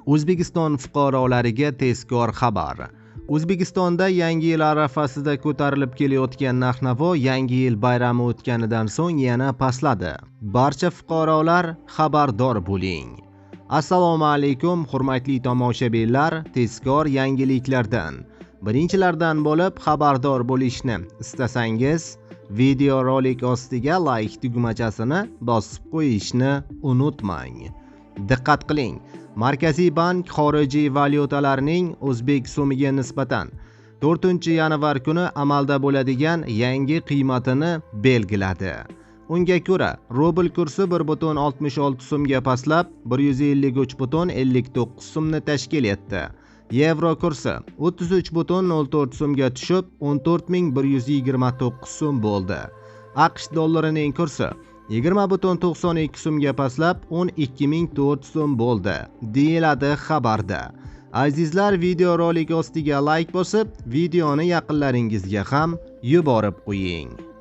O'zbekiston fuqarolariga tezkor xabar. O'zbekistonda Yangi yil arafasida ko'tarilib kelayotgan narx-navo Yangi yil bayrami o'tganidan so'ng yana pastladi. Barcha fuqarolar xabardor bo'ling. Assalomu alaykum, hurmatli tomoshabinlar, tezkor yangiliklardan birinchilardan bo'lib xabardor bo'lishni istasangiz, video rolik ostiga like tugmachasini bosib qo'yishni unutmang. Diqqat qiling! Markaziy bank xorijiy valyutalarning o'zbek so'miga nisbatan 4-yanvar kuni amalda bo'ladigan yangi qiymatini belgiladi. Unga ko'ra, rubl kursi 1.66 so'mga pastlab, 153.59 so'mni tashkil etdi. Yevro kursi 33.04 so'mga tushib, 14.129 so'm bo'ldi. AQSh dollarining kursi 20.92 so'mga pastlab, 12.004 so'm bo'ldi, deyiladi xabarda. Azizlar, videorolik ostiga like bosib, videoni yaqinlaringizga ham yuborib qo'ying.